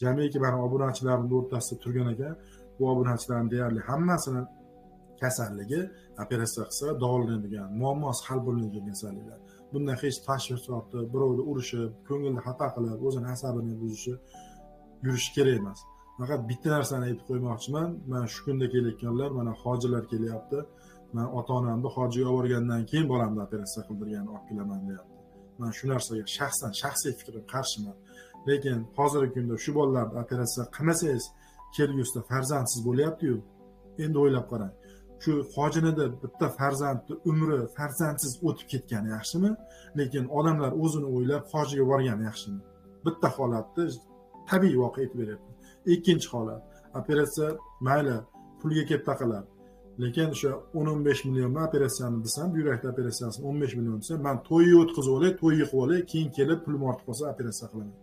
Jamiki mani obunachilarimning o'rtasida turgan ekan, bu obunachilarning deyarli hammasini kasalligi operatsiya qilsa davolanadigan, muammosi hal bo'lmaydigan kasalliklar. Bundan hech tashvish tortib, birovni urishib, ko'ngilni xafa qilib, o'zini asabini buzishi yurish kerak emas. Faqat bitta narsani aytib qo'ymoqchiman. Mana shu kunda kelayotganlar, mana hojilar kelyapti. Men ota-onamni hojiga olib borgandan keyin bolamni operatsiya qildirgani olib kelaman deyapti. Men shu narsaga shaxsan, shaxsiy fikrim qarshiman. Lekin hozirgi kunda shu bolalarni operatsiya qilmasangiz, kelgusida farzandsiz bo'lyapti-yu. Endi o'ylab qarang. Shu hojinida bitta farzandni umri farzandsiz o'tib ketgani yaxshimi? Lekin odamlar o'zini o'ylab hojiga borgani yaxshimi? Bitta holatni tabiiy voqea aytib beryapti. Ikkinchi holat, operatsiya mayli pulga kelib taqaladi. Lekin o'sha 10-15 millionmi operatsiyani desam, buyrakda operatsiyasini 15 million desam, men to'yni o'tkazib olay, to'yni qilib olay, keyin kelib pulim ortib qolsa operatsiya qilaman.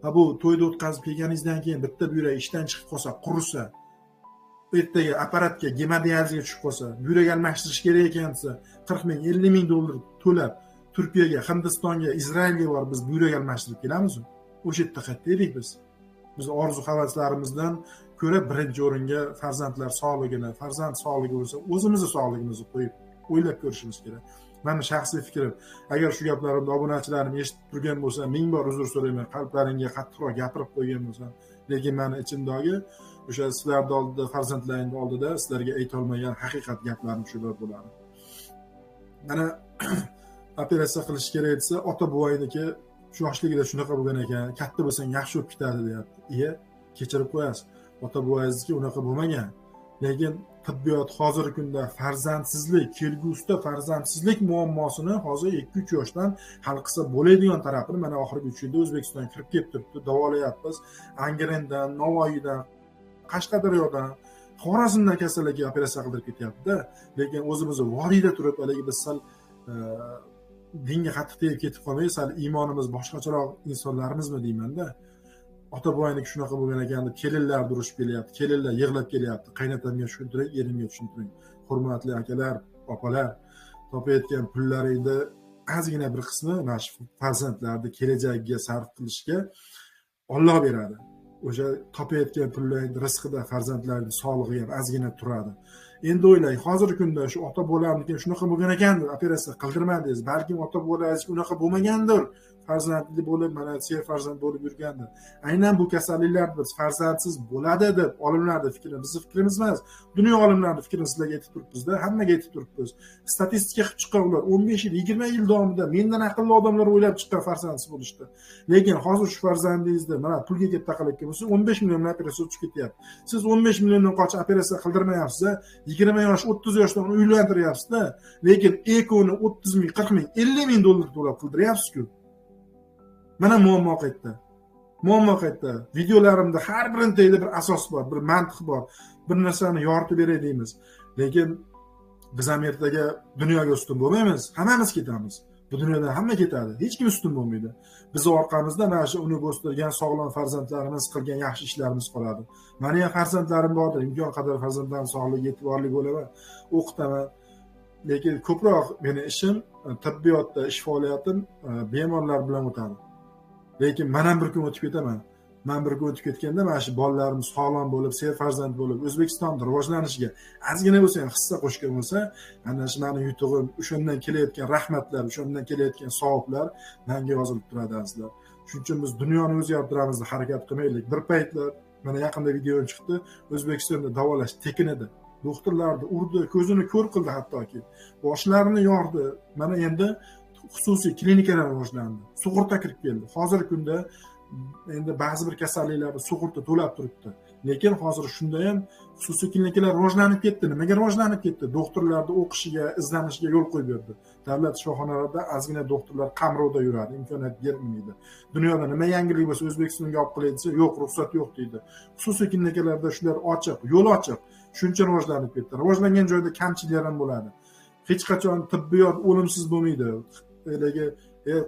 Ha, bu to'yni o'tkazib kelganingizdan keyin bitta buyrak ishdan chiqib qolsa, qurisa, ertaga apparatga, gemodializga tushib qolsa, buyrak almashtirish kerak ekan desa, 40 ming, 50 ming dollar to'lab Turkiyaga, Hindistonga, Izrailga borib biz buyrak almashtirib kelamiz. O'sha yerda qayerda edik biz? Biz orzu havaslarimizdan ko'ra birinchi o'ringa farzandlar sog'ligini, farzand sog'ligi bo'lsa, o'zimizni sog'ligimizni qo'yib o'ylab ko'rishimiz kerak. Meni shaxsiy fikrim, agar shu gaplarimni obunachilarim eshitib turgan bo'lsa, ming bor uzr so'rayman, qalblaringga qattiqroq gapirib qo'ygan bo'lsam, lekin meni ichimdagi o'sha sizlarning oldida, farzandlaringning oldida sizlarga ayta olmagan haqiqat gaplarim shular bo'ladi. Mana operatsiya qilish kerak desa, ota boboyniki shu yoshligida shunaqa bo'lgan ekan, katta bo'lsang yaxshi bo'lib ketadi deyapti. Iya, kechirib qo'yasiz. Ota boboyingizniki unaqa bo'lmagan. Lekin tibbiyot hozirgi kunda farzandsizlik, kelgusida farzandsizlik muammosini hozir 2-3 yoshdan hal qilsa bo'ladigan tarafini mana oxirgi 3 yilda O'zbekistonga kirib kelib turibdi, davolayapmiz. Angrendan, Navoiydan, Qashqadaryodan, Xorazmdan kasallarga operatsiya qildirib ketyapti-da. Lekin o'zimizni vodiyda turib, haligi biz sal dinga qattiq tegib ketib qolmay, sal iymonimiz boshqacharoq insonlarimizmi deyman-da. Ota boboyniki shunaqa bo'lgan ekan deb kelinlar urushib kelyapti, kelinlar yig'lab kelyapti. Qaynotamga tushuntiring, erimga tushuntiring. Hurmatli akalar, opalar, topayotgan pullaringni ozgina bir qismi mana shu farzandlarni kelajagiga sarf qilishga Alloh beradi. O'sha topayotgan pullarning rizqida farzandlarning sog'lig'i ham ozgina turadi. Endi o'ylang, hozirgi kunda shu ota bolamniki shunaqa bo'lgan ekan deb operatsiya qildirmadingiz, balkim ota bolangiz unaqa bo'lmagandir, farzandli bo'lib, mana serfarzand bo'lib yurgandir. Aynan bu kasalliklar biz farzandsiz bo'ladi deb olimlarning fikri, bizning fikrimiz emas, dunyo olimlarining fikrini sizlarga aytib turibmiz-da, hammaga aytib turibmiz. Statistika qilib chiqqan ular 15 yil, 20 yil davomida mendan aqlli odamlar o'ylab chiqqan farzandsiz bo'lishdi. Lekin hozir shu farzandingizni mana pulga kelib taqalayotgan bo'lsa, 15 milliondan operatsiya tushib ketyapti. Siz 15 milliondan qochib operatsiya qildirmayapsiz-a, 20 yosh, 30 yoshda uni uylantiryapsiz-da, lekin ekoni 30 ming, 40 ming, 50 ming dollar to'lab qildiryapsiz-ku. Mana muammo qayerda? Muammo qayerda? Videolarimda har birini tagida bir asos bor, bir mantiq bor. Bir narsani yoritib beray deymiz. Lekin biz ham ertaga dunyoga ustun bo'lmaymiz, hammamiz ketamiz. Bu dunyodan hamma ketadi, hech kim ustun bo'lmaydi. Biz orqamizda mana shu uni o'stirgan sog'lom farzandlarimiz qilgan yaxshi ishlarimiz qoladi. Meni ham farzandlarim bordir, imkon qadar farzandlarim sog'ligiga e'tiborli bo'laman, o'qitaman. Lekin ko'proq meni ishim tibbiyotda, ish faoliyatim bemorlar bilan o'tadi. Lekin men ham bir kun o'tib ketaman. Men bir kun o'tib ketganda mana shu bolalarim sog'lom bo'lib, serfarzand bo'lib, O'zbekiston rivojlanishiga ozgina bo'lsa ham hissa qo'shgan bo'lsa, ana shu meni yutug'im, o'shandan kelayotgan rahmatlar, o'shandan kelayotgan savoblar menga yozilib turadi azizlar. Shuning uchun biz dunyoni o'zgartiramiz deb harakat qilmaylik. Bir paytlar mana yaqinda videom chiqdi, O'zbekistonda davolash tekin edi. Doktorlarni urdi, ko'zini ko'r qildi hattoki. Boshlarini yordi. Mana endi xususiy klinikalar rivojlandi. Sug'urta kirib keldi. Hozirgi kunda endi ba'zi bir kasalliklarni sug'urta to'lab turibdi. Lekin hozir shunda ham xususiy klinikalar rivojlanib ketdi. Nimaga rivojlanib ketdi? Doktorlarni o'qishiga, izlanishiga yo'l qo'yib berdi. Davlat shifoxonalarida ozgina doktorlar qamrovda yuradi, imkoniyat berilmaydi. Dunyoda nima yangilik bo'lsa O'zbekistonga olib kelay desa, yo'q, ruxsat yo'q deydi. Xususiy klinikalarda shular ochiq, yo'l ochiq. Shuncha rivojlanib ketdi. Rivojlangan joyda kamchiliklar ham bo'ladi. Hech qachon tibbiyot o'limsiz bo'lmaydi. Haligi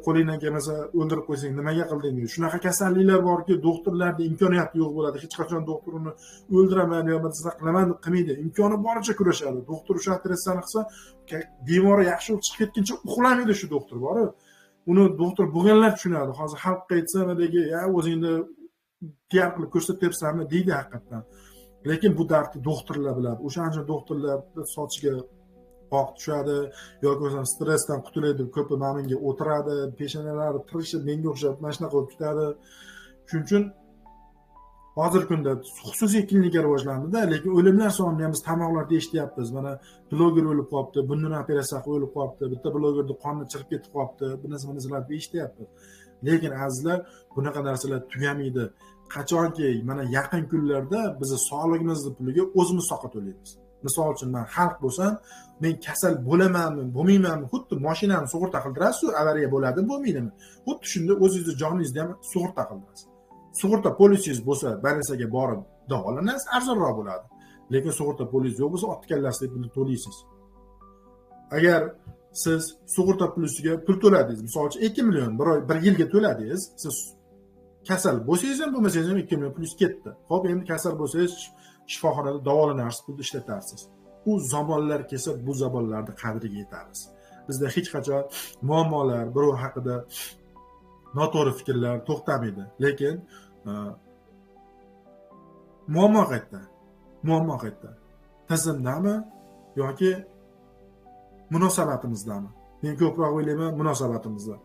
qo'lingdan kelmasa o'ldirib qo'ysang nimaga qilding deydi. Shunaqa kasalliklar borki, doktorlarda imkoniyati yo'q bo'ladi. Hech qachon doktor uni o'ldiraman yo nima qilaman deb qilmaydi. Imkoni boricha kurashadi. Doktor o'sha operatsiyani qilsa, bemori yaxshi bo'lib chiqib ketguncha uxlamaydi shu doktor bor. Uni doktor bo'lganlar tushunadi. Hozir xalqqa aytsam, haligi, ya o'zingni PR qilib ko'rsatyapsanmi deydi haqiqatdan. Lekin bu dardni doktorlar biladi. O'shaning uchun doktorlar sochiga oq tushadi yoki bo'lmasam stressdan qutulay deb ko'pi mana bunga o'tiradi, peshonalari tirishib menga o'xshab mana shunaqa bo'lib ketadi. Shuning uchun hozirgi kunda xususiy klinika rivojlandida, lekin o'limlar sonini ham biz tarmoqlarda eshityapmiz. Mana bloger o'lib qolibdi, bundan operatsiya qilib o'lib qolibdi, bitta blogerni qoni chiqib ketib qolibdi, bu narsalarni eshityapmiz. Lekin azizlar, bunaqa narsalar tugamaydi. Qachonki mana yaqin kunlarda biz sog'lig'imizni puliga o'zimiz soqqa to'laymiz. Misol uchun men xalq bo'lsam, men kasal bo'lamanmi, bo'lmaymanmi, xuddi mashinani sug'urta qildirasiz, avariya bo'ladimi, bo'lmaydimi? Xuddi shunda o'zingizni joningizni ham sug'urta qildirasiz. Sug'urta polisingiz bo'lsa, больницаga borib davolanasiz, arzonroq bo'ladi. Lekin sug'urta polisi yo'q bo'lsa, ot kallasida pulni to'laysiz. Agar siz sug'urta pulisiga pul to'ladingiz, misol uchun 2 million bir oy, bir yilga to'ladingiz, siz kasal bo'lsangiz ham bo'lmasangiz ham 2 million pulingiz ketdi. Xo'p, endi kasal bo'lsangiz shifoxonada davolanarsiz, pulni ishlatarsiz. U zamonlar kelsa, bu zamonlarning qadriga yetamiz. Bizda hech qachon muammolar, birov haqida noto'g'ri fikrlar to'xtamaydi. Lekin muammo qayerda? Muammo qayerda? Tizimdami yoki munosabatimizdami? Men ko'proq o'ylayman munosabatimizda.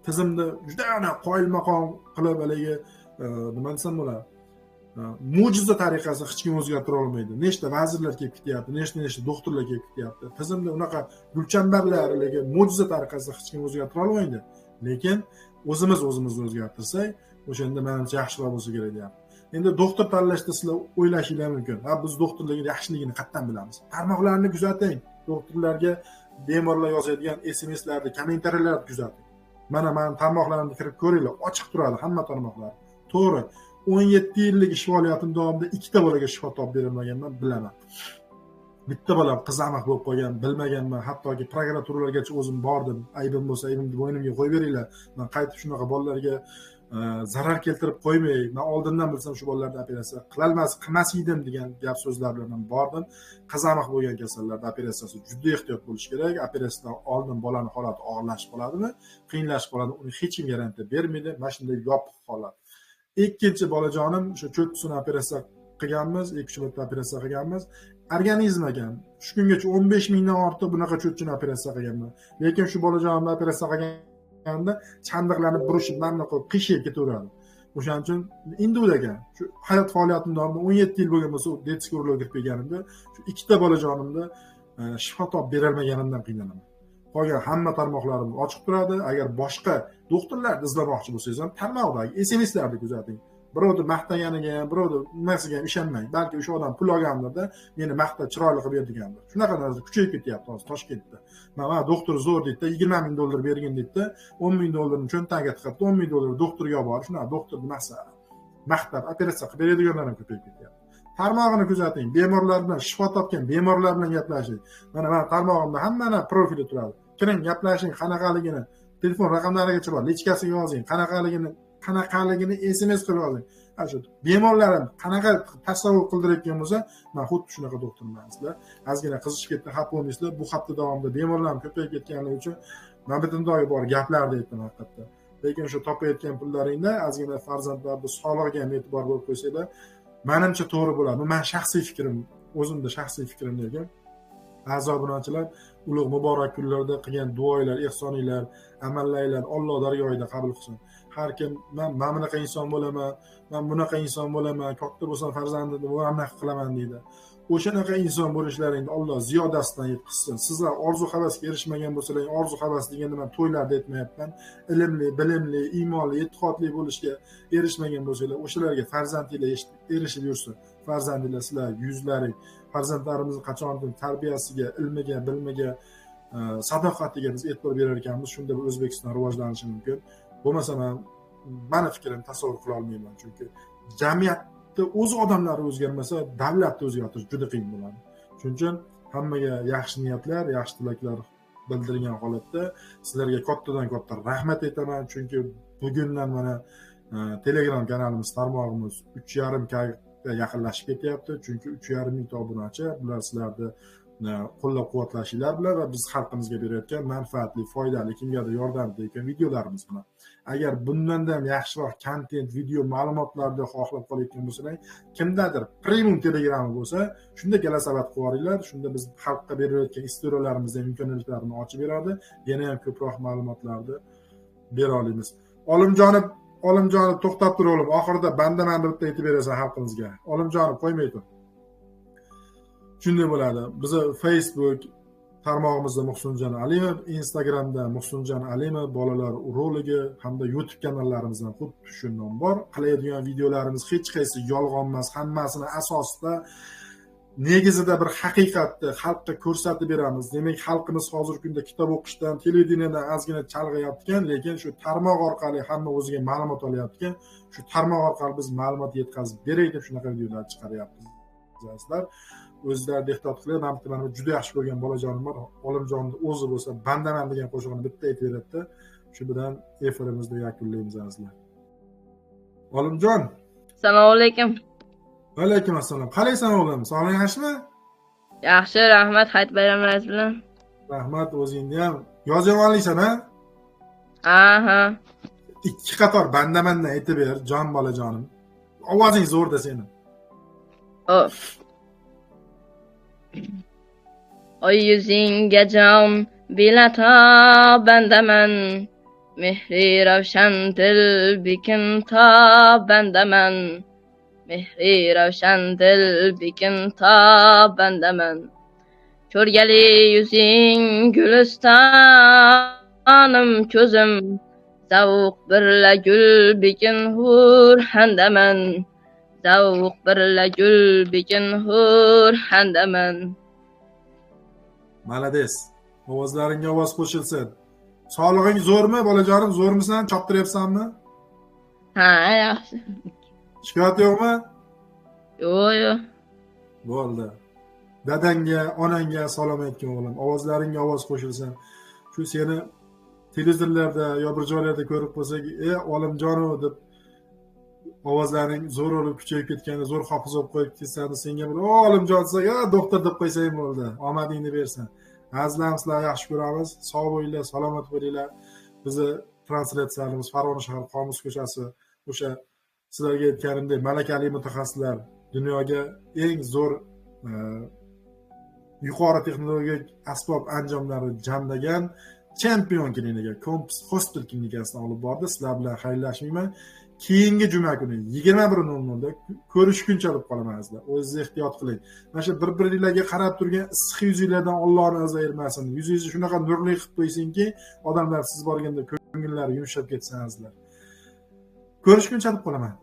Tizimda juda ana qoyilmaqom qilib haligi nima desam bo'ladi? Mo'jiza tariqasida hech kim o'zgartira olmaydi. Nechta vazirlar kelib ketyapti, nechta doktorlar kelib ketyapti. Tizimda unaqa gulchambarlar haligi mo'jiza tariqasida hech kim o'zgartira olmaydi. Lekin o'zimiz o'zimizni o'zgartirsak, o'shanda menimcha yaxshiroq bo'lsa kerak deyapti. Endi doktor tanlashda sizlar o'ylashinglar mumkin. Ha, biz doktorlarning yaxshiligini qayerdan bilamiz? Tarmoqlarni kuzating. Doktorlarga bemorlar yozadigan SMSlarni, kommentariyalarni kuzating. Mana men tarmoqlarimni kirib ko'ringlar, ochiq turadi hamma tarmoqlar. To'g'ri, 17 yillik ish faoliyatim davomida 2 ta bolaga shifo topib berilmaganman, bilaman. Bitta bolam qizamiq bo'lib qolgan, bilmaganman. Hattoki prokuraturalargacha o'zim bordim. Aybim bo'lsa, aybimni bo'ynimga qo'yib beringlar. Men qaytib shunaqa bolalarga zarar keltirib qo'ymay, men oldindan bilsam shu bolalarni operatsiya qilmas edim degan gap so'zlar bilan men bordim. Qizamiq bo'lgan kasallarda operatsiyasi juda ehtiyot bo'lish kerak. Operatsiyadan oldin bolani holati og'irlashib qoladimi, qiyinlashib qoladi, uni hech kim garantiya bermaydi. Mana shunday yopiq holat. Ikkinchi bolajonim o'sha cho'ttisini operatsiya qilganmiz, 2-3 marta operatsiya qilganmiz. Organizm ekan. Shu kungacha 15 mingdan ortiq bunaqa cho'tchini operatsiya qilganman. Lekin shu bolajonimni operatsiya qilganda chandiqlanib burishib, mana qilib qiyshayib ketaveradi. O'shaning uchun endi ekan. Shu hayot faoliyatim davomida 17 yil bo'lgan bo'lsa, детский urologga kirib kelganimda shu ikkita bolajonimda shifo topib berolmaganimdan qiynalaman. Qolgan hamma tarmoqlarim ochiq turadi. Agar boshqa doktorlarni izlamoqchi bo'lsangiz ham tarmoqdagi SMSlarni kuzating. Birovni maqtaganiga ham, birovni nimasiga ham ishonmang. Balki o'sha odam pul olgandirda, meni maqtab chiroyli qilib berdigandir. Shunaqa narsa kuchayib ketyapti hozir Toshkentda. Mana doktor zo'r deydida, 20 ming dollar bergin deydida, 10 ming dollarni cho'ntagiga tiqibdi, 10 ming dollar doktorga olib borib, shunaqa doktor nimasi maqtab operatsiya qilib beradiganlar ham ko'payib ketyapti. Tarmog'ini kuzating, bemorlar bilan, shifo topgan bemorlar bilan gaplashing. Mana mana tarmog'imda hammani profili turadi. Kiring, gaplashing, qanaqaligini, telefon raqamlarigacha bor, личка siga yozing, qanaqaligini SMS qilib yozing. Ha, shu bemorlarim qanaqa tasavvur qildirayotgan bo'lsa, men xuddi shunaqa doktorman sizlar. Ozgina qizishib ketdim, xafa bo'lmaysizlar. Bu hafta davomida bemorlarim ko'payib ketganligi uchun men bitimdogi bor gaplarni aytdim haqiqatda. Lekin o'sha topayotgan pullaringda ozgina farzandlarni sog'lig'iga ham e'tibor bo'lib qo'ysanglar, menimcha to'g'ri bo'ladi. Bu meni shaxsiy fikrim, o'zimda shaxsiy fikrim lekin. Aziz obunachilar, ulug' muborak kunlarda qilgan duolar, ehsoninglar, amallaringlar Alloh dargohida qabul qilsin. Har kim men mana bunaqa inson bo'laman, men bunaqa inson bo'laman, katta bo'lsam farzandimni bunaqa qilaman deydi. O'shanaqa inson bo'lishlaringni Alloh ziyodasidan yetkazsin. Sizlar orzu havasga erishmagan bo'lsalar, orzu havas deganda men to'ylarda aytmayapman. Ilmli, bilimli, iymonli, e'tiqodli bo'lishga erishmagan bo'lsalar, o'shalarga farzandinglar erishib yursin. Farzandinglar sizlar yuzlaring, farzandlarimizni qachondir tarbiyasiga, ilmiga, bilimiga, sadoqatiga biz e'tibor berar ekanmiz, shunda bu O'zbekiston rivojlanishi mumkin. Bo'lmasa men mani fikrim tasavvur qila olmayman, chunki jamiyatda o'z odamlari o'zgarmasa, davlatni o'zgartirish juda qiyin bo'ladi. Shuning uchun hammaga yaxshi niyatlar, yaxshi tilaklar bildirgan holatda sizlarga kattadan katta rahmat aytaman, chunki bugundan mana Telegram kanalimiz, tarmog'imiz 3,5 ga yaqinlashib ketyapti, chunki 3,5 mingta obunachi, bular sizlarni qo'llab-quvvatlashinglar bilan va biz xalqimizga berayotgan manfaatli, foydali, kimgadir yordam berayotgan videolarimiz bilan. Agar bundan ham yaxshiroq kontent, video ma'lumotlarni xohlab qolayotgan bo'lsalar, kimdadir premium Telegram'i bo'lsa, shunda galasavat qilib yuboringlar. Shunda biz xalqqa berilayotgan istoriyalarimizni imkoniyatlarini ochib beradi, yana ham ko'proq ma'lumotlarni bera olamiz. Olimjonov to'xtab tur o'g'lim, oxirida bandaman deb bitta aytib berasan xalqimizga. Olimjonov qo'ymay tur. Shunday bo'ladi. Bizni Facebook tarmog'imizda Muhsinjon Alimov, Instagramda Muhsinjon Alimov bolalar urologi hamda YouTube kanallarimizdan xuddi shu nom bor. Qilayotgan videolarimiz hech qaysi yolg'on emas, hammasini asosida negizida bir haqiqatni xalqqa ko'rsatib beramiz. Demak, xalqimiz hozirgi kunda kitob o'qishdan, televideniyadan ozgina chalg'iyapti ekan, lekin shu tarmoq orqali hamma o'ziga ma'lumot olyapti ekan. Shu tarmoq orqali biz ma'lumot yetkazib beray deb shunaqa videolar chiqaryapmiz. Azizlar, o'zlari ehtiyot qilib, mana bitta meni juda yaxshi ko'rgan bolajonim bor. Olimjonni o'zi bo'lsa bandaman degan qo'shig'ini bitta aytib beradi. Shu bilan efirimizni yakunlaymiz azizlar. Olimjon. Assalomu alaykum. Va alaykum assalom. Qalaysan o'g'lim? Sog'lig'ing yaxshimi? Yaxshi, rahmat. Hayit bayramlaringiz bilan. Rahmat, o'zingni ham. Yozyovonliksan, ha? Ha, ha. Ikki qator bandamandan aytib ber, jon bolajonim. Ovozing zo'rda seni. Of. Oy yuzingga jon bilata bandaman, mehri ravshan dil bikin to bandaman, mehri ravshan dil bikin to bandaman. Ko'rgali yuzing gulistonim ko'zim, zavq birla gul bikin hur handaman, zavq birla gul bikin hur handaman. Malades. Ovozlaringga ovoz qo'shilsin. Sog'lig'ing zo'rmi, bolajonim? Zo'rmisan? Choptiryapsanmi? Ha, yaxshi. Shikoyat yo'qmi? Yo'q, yo'q. Bo'ldi. Dadangga, onangga salom aytgin o'g'lim. Ovozlaringga ovoz qo'shilsin. Shu seni televizorlarda yo bir joylarda ko'rib qo'ysak, Olimjonov deb ovozlaring zo'r bo'lib kuchayib ketganda, zo'r hofiz bo'lib qo'yib ketsan, senga bir Olimjon desak, doktor deb qo'ysang bo'ldi. Omadingni bersin. Azizlarim, sizlarni yaxshi ko'ramiz. Sog' bo'linglar, salomat bo'linglar. Bizni translyatsiyalarimiz Farg'ona shahar Qomus ko'chasi, o'sha sizlarga aytganimdek malakali mutaxassislar, dunyoga eng zo'r yuqori texnologik asbob anjomlarni jamlagan Champion klinika, Compass Hospital klinikasidan olib bordi. Sizlar bilan xayrlashmayman. Keyingi juma kuni 21:00 da ko'rishguncha deb qolaman azizlar. O'zingiz ehtiyot qiling. Mana shu bir-biringlarga qarab turgan issiq yuzinglardan Allohning o'zi ayirmasin. Yuzingizni shunaqa nurli qilib qo'ysinki, odamlar siz borganda ko'ngillari yumshab ketsin azizlar. Ko'rishguncha deb qolaman.